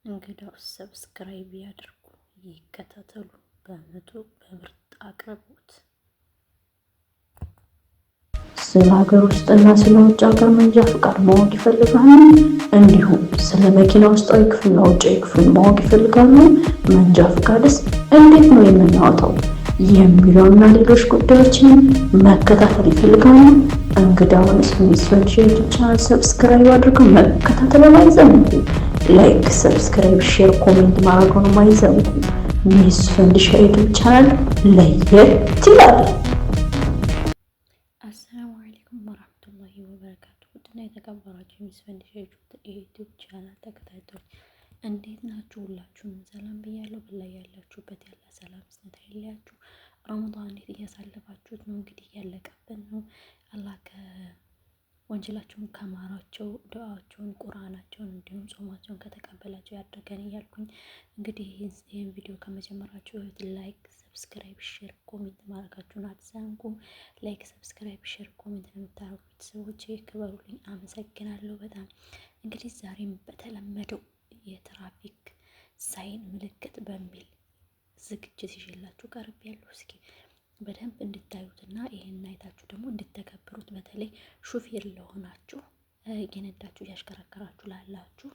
እንግዳው subscribe ያድርጉ፣ ይከታተሉ። በምጡ በምርጥ አቅርቦት። ስለ ሀገር ውስጥና ስለ ውጭ ሀገር መንጃ ፍቃድ ማወቅ ይፈልጋሉ? እንዲሁም ስለ መኪና ውስጣዊ ክፍልና ውጫዊ ክፍል ማወቅ ይፈልጋሉ? መንጃ ፍቃድስ እንዴት ነው የምናወጣው? የሚለውና ሌሎች ጉዳዮችንም መከታተል ይፈልጋሉ? እንግዳውንስ ሚስ ፈንድሻ YouTube channel subscribe አድርገው መከታተል አይዘንጉ። Like፣ subscribe፣ share፣ comment ማድረጉን አይዘንጉ። ሚስ ፈንድሻ YouTube channel ለየት ይላል። السلام عليكم ورحمة الله وبركاته። ውድና የተከበራችሁ የሚስ ፈንድሻ YouTube channel ተከታታዮች እንዴት ናችሁ? ሁላችሁም ሰላም ብያለሁ። በላይ ያላችሁበት ያለ ሰላም ስነት አይለያችሁ። ረመዳን እንዴት እያሳለፋችሁት ነው? እንግዲህ እያለቀብን ነው። አላህ ከወንጀላቸውን ከማራቸው ዱዓቸውን፣ ቁርአናቸውን እንዲሁም ጾማቸውን ከተቀበላቸው ያድርገን እያልኩኝ እንግዲህ ይህን ቪዲዮ ከመጀመራችሁ በፊት like፣ subscribe፣ share፣ comment ማድረጋችሁን አትዘንጉ። Like፣ subscribe፣ share፣ comment ለምታደርጉ ቤተሰቦች ክበሩልኝ። አመሰግናለሁ በጣም። እንግዲህ ዛሬም በተለመደው የትራፊክ sign ምልክት በሚል ዝግጅት ይዤላችሁ ቀርቤያለሁ። እስኪ በደንብ እንድታዩትና ይህን አይታችሁ ደግሞ እንድተገብሩት በተለይ ሹፌር ለሆናችሁ፣ እየነዳችሁ እያሽከረከራችሁ ላላችሁ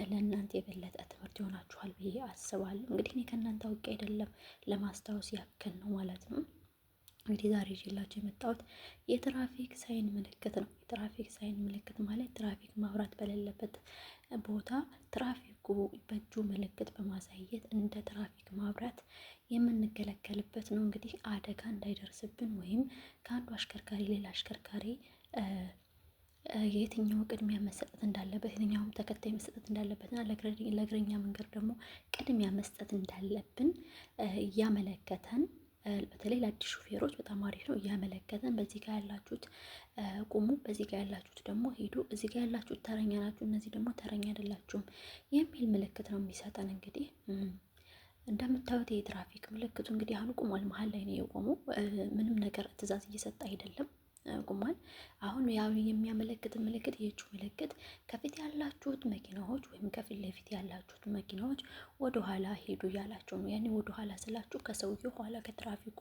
ለእናንተ የበለጠ ትምህርት ይሆናችኋል ብዬ አስባለሁ። እንግዲህ እኔ ከእናንተ አውቄ አይደለም፣ ለማስታወስ ያክል ነው ማለት ነው። እንግዲህ ዛሬ ይዤላችሁ የመጣሁት የትራፊክ sign ምልክት ነው። የትራፊክ sign ምልክት ማለት ትራፊክ መብራት በሌለበት ቦታ ትራፊኩ በእጁ ምልክት በማሳየት እንደ ትራፊክ መብራት የምንገለገልበት ነው። እንግዲህ አደጋ እንዳይደርስብን ወይም ከአንዱ አሽከርካሪ ሌላ አሽከርካሪ የትኛው ቅድሚያ መሰጠት እንዳለበት፣ የትኛውም ተከታይ መሰጠት እንዳለበትና ለእግረኛ መንገድ ደግሞ ቅድሚያ መስጠት እንዳለብን እያመለከተን፣ በተለይ ለአዲስ ሹፌሮች በጣም አሪፍ ነው። እያመለከተን በዚህ ጋር ያላችሁት ቁሙ፣ በዚህ ጋር ያላችሁት ደግሞ ሂዱ፣ እዚህ ጋር ያላችሁት ተረኛ ናችሁ፣ እነዚህ ደግሞ ተረኛ አይደላችሁም የሚል ምልክት ነው የሚሰጠን። እንግዲህ እንደምታዩት የትራፊክ ምልክቱ እንግዲህ አሁን ቁሟል። መሀል ላይ ነው የቆመው። ምንም ነገር ትዕዛዝ እየሰጠ አይደለም፣ ቁሟል። አሁን ያው የሚያመለክት ምልክት የእጁ ምልክት ከፊት ያላችሁት መኪናዎች ወይም ከፊት ለፊት ያላችሁት መኪናዎች ወደ ኋላ ሄዱ እያላቸው ነው። ያኔ ወደ ኋላ ስላችሁ ከሰውየው ኋላ፣ ከትራፊኩ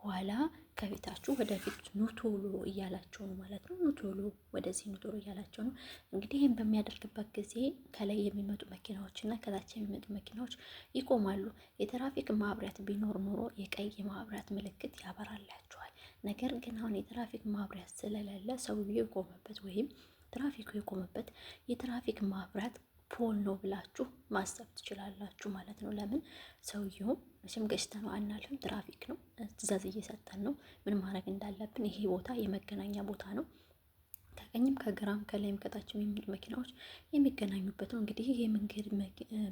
ኋላ ከፊታችሁ ወደፊት ኑ ቶሎ እያላቸው ነው ማለት ነው። ኑ ቶሎ ወደዚህ፣ ኑ ቶሎ እያላቸው ነው። እንግዲህ ይህን በሚያደርግበት ጊዜ ከላይ የሚመጡ መኪናዎች እና ከታች የሚመጡ መኪናዎች ይቆማሉ። የትራፊክ ማብሪያት ቢኖር ኖሮ የቀይ ማብሪያት ምልክት ያበራላቸዋል። ነገር ግን አሁን የትራፊክ ማብሪያት ስለሌለ ሰውዬው የቆመበት ወይም ትራፊኩ የቆመበት የትራፊክ ማብራት pole ነው ብላችሁ ማሰብ ትችላላችሁ ማለት ነው። ለምን ሰውየው መቼም ገጭተ ነው አናልፍም፣ ትራፊክ ነው፣ ትዕዛዝ እየሰጠን ነው ምን ማድረግ እንዳለብን። ይሄ ቦታ የመገናኛ ቦታ ነው። ከቀኝም ከግራም ከላይም ከታችም የሚመጡ መኪናዎች የሚገናኙበት ነው። እንግዲህ ይህ የመንገድ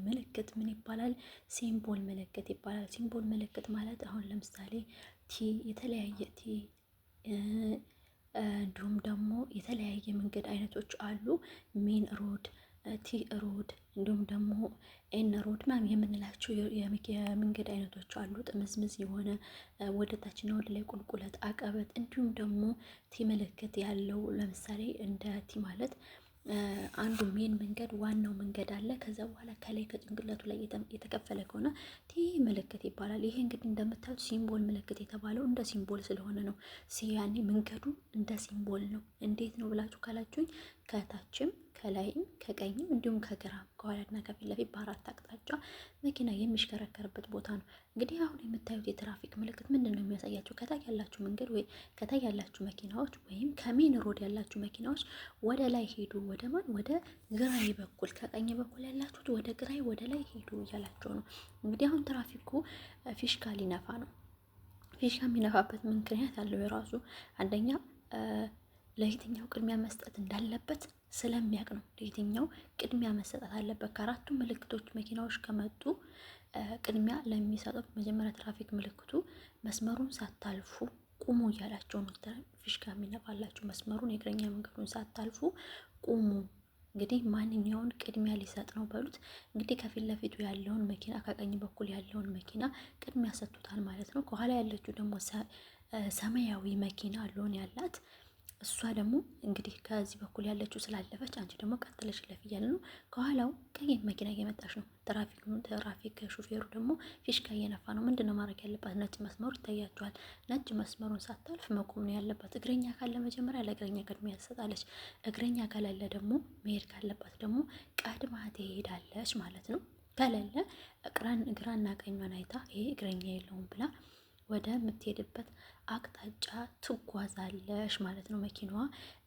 ምልክት ምን ይባላል? Symbol ምልክት ይባላል። Symbol ምልክት ማለት አሁን ለምሳሌ T፣ የተለያየ T፣ እንዲሁም ደግሞ የተለያየ መንገድ አይነቶች አሉ። Main road፣ T road፣ እንዲሁም ደግሞ N road ምናምን የምንላቸው የመንገድ አይነቶች አሉ። ጥምዝምዝ የሆነ ወደ ታችና ወደ ላይ ቁልቁለት፣ አቀበት፣ እንዲሁም ደግሞ T ምልክት ያለው፣ ለምሳሌ እንደ T ማለት አንዱ main መንገድ ዋናው መንገድ አለ። ከዛ በኋላ ከላይ ከጭንቅላቱ ላይ የተከፈለ ከሆነ T ምልክት ይባላል። ይሄ እንግዲህ እንደምታዩት symbol ምልክት የተባለው እንደ symbol ስለሆነ ነው። ያኔ መንገዱ እንደ symbol ነው። እንዴት ነው ብላችሁ ካላችሁኝ ከታችም ከላይም ከቀኝም እንዲሁም ከግራም ከኋላና ከፊት ለፊት በአራት አቅጣጫ መኪና የሚሽከረከርበት ቦታ ነው። እንግዲህ አሁን የምታዩት የትራፊክ ምልክት ምንድን ነው የሚያሳያችሁ? ከታች ያላችሁ መንገድ ወይ ከታች ያላችሁ መኪናዎች ወይም ከ main road ያላችሁ መኪናዎች ወደ ላይ ሄዱ። ወደ ማን? ወደ ግራይ በኩል፣ ከቀኝ በኩል ያላችሁት ወደ ግራይ ወደ ላይ ሄዱ እያላቸው ነው። እንግዲህ አሁን ትራፊኩ ፊሽካ ሊነፋ ነው። ፊሽካ የሚነፋበት ምክንያት አለው የራሱ። አንደኛ ለየትኛው ቅድሚያ መስጠት እንዳለበት ስለሚያውቅ ነው። ለየትኛው ቅድሚያ መሰጠት አለበት። ከአራቱ ምልክቶች መኪናዎች ከመጡ ቅድሚያ ለሚሰጡት መጀመሪያ ትራፊክ ምልክቱ መስመሩን ሳታልፉ ቁሙ እያላቸው ነው። ፊሽካ የሚነፋላቸው መስመሩን የእግረኛ መንገዱን ሳታልፉ ቁሙ። እንግዲህ ማንኛውን ቅድሚያ ሊሰጥ ነው በሉት። እንግዲህ ከፊት ለፊቱ ያለውን መኪና፣ ከቀኝ በኩል ያለውን መኪና ቅድሚያ ሰጥቶታል ማለት ነው። ከኋላ ያለችው ደግሞ ሰማያዊ መኪና ሎን ያላት እሷ ደግሞ እንግዲህ ከዚህ በኩል ያለችው ስላለፈች አንቺ ደግሞ ቀጥለሽ እለፊ እያለ ነው። ከኋላው ቀይ መኪና እየመጣች ነው። ትራፊክ ሹፌሩ ደግሞ ፊሽካ እየነፋ ነው። ምንድን ነው ማድረግ ያለባት? ነጭ መስመሩ ይታያቸዋል። ነጭ መስመሩን ሳታልፍ መቆም ነው ያለባት። እግረኛ ካለ መጀመሪያ ለእግረኛ ቅድሚያ ትሰጣለች። እግረኛ ከሌለ ደግሞ መሄድ ካለባት ደግሞ ቀድማ ትሄዳለች ማለት ነው። ከሌለ ግራና ቀኟን አይታ ይሄ እግረኛ የለውም ብላ ወደ ምትሄድበት አቅጣጫ ትጓዛለሽ ማለት ነው መኪናዋ።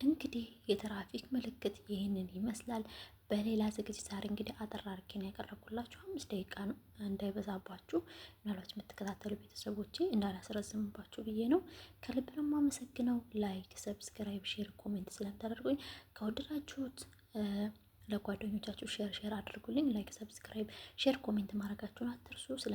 እንግዲህ የትራፊክ ምልክት ይህንን ይመስላል። በሌላ ዝግጅት ዛሬ እንግዲህ አጠር አድርጌ ነው ያቀረብኩላችሁ። 5 ደቂቃ ነው እንዳይበዛባችሁ፣ ምናልባት የምትከታተሉ ቤተሰቦቼ እንዳላስረዝምባችሁ ብዬ ነው። ከልብ ነው የማመሰግነው። Like፣ subscribe፣ share፣ comment ስለምታደርጉኝ ከወደዳችሁት ለጓደኞቻችሁ share share አድርጉልኝ። Like፣ subscribe፣ share፣ comment ማድረጋችሁን አትርሱ። ስለ